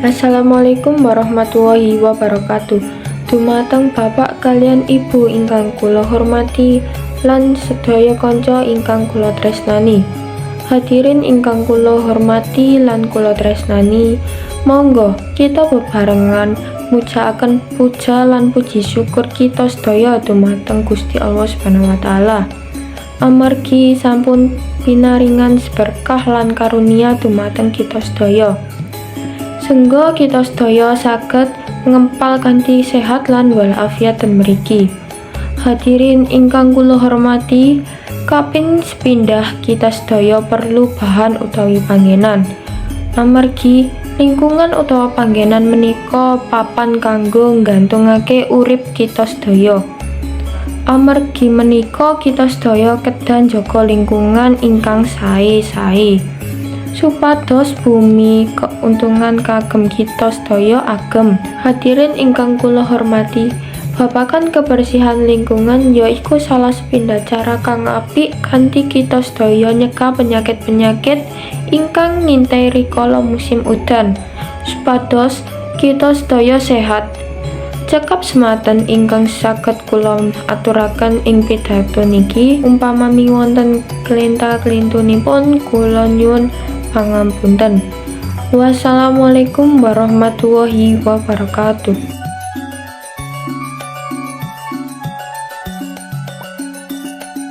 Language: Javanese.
Assalamualaikum warahmatullahi wabarakatuh. Dumateng Bapak kaliyan Ibu ingkang kula hormati lan sedaya kanca ingkang kula tresnani. Hadirin ingkang kula hormati lan kula tresnani, monggo kita bebarengan mujaaken puja lan puji syukur kita sedaya dumateng Gusti Allah Subhanahu wa taala. Amargi sampun pinaringan berkah lan karunia dumateng kita sedaya. Sengga kita sedaya saged ngempal kanthi sehat lan walafiat ten mriki. Hadirin ingkang kula hormati, kaping sepindah kita sedaya perlu bahan utawi panggenan. Amargi lingkungan utawa panggenan menika papan kanggo nggantungake urip kita sedaya. Amargi menika kita sedaya kedah njaga lingkungan ingkang sae-sae, supados bumi keuntungan kagem kita sedaya agem. Hadirin ingkang kula hormati, babagan kebersihan lingkungan yaiku salah sepindah cara kang apik kanthi kita sedaya nyegah penyakit-penyakit ingkang ngintai rikala musim udan, supados kita sedaya sehat. Cekap semanten ingkang saged kula aturaken ing pidhato niki. Umpamami wonten klenta-klentunipun, kula nyuwun pangapunten. Wassalamualaikum warahmatullahi wabarakatuh.